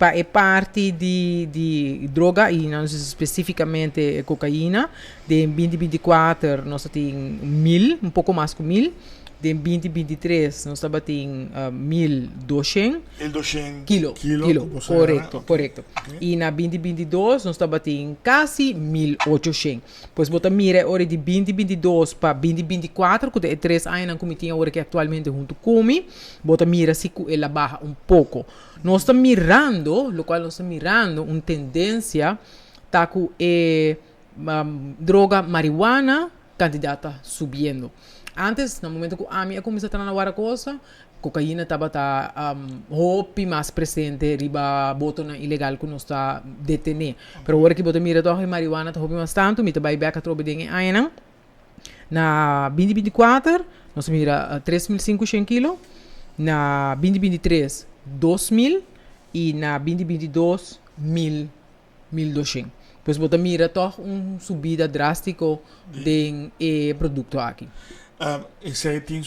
Pa e parti di droga y nos specificamente cocaina, den 2024 nos tin 1000, un poco mas cu 1000. Den 2023 nos tabatin 1200. 1200 kilo. Kilo, kilo, cu bo corecto, corecto. Y na 2022 nos tabatin casi 1800. Pues bo ta mira ora di 2022 pa 2024, cu e 3 aña cu mi tin awor cu actualmente hunto cu mi, bo ta mira si cu el a baha un poco. Nos ta mirando, locual nos ta mirando, un tendencia ta cu e droga marihuana cantidad ta subiendo. Antes, na momento cu ami a cuminsa traha na Wardacosta, cocaina tabata hopi mas presente riba botonan ilegal cu nos ta detene. Pero awor cu bo ta mira toch marihuana ta hopi mas tanto, mi ta bay back atrobe den e añanan. Na 2024, nos a mira 3.500 kilo. Na 2023, 2.000. Y na 2022, 1.000, 1.200. Pues bo ta mira toch un subida drastico den e producto aki. Esey tin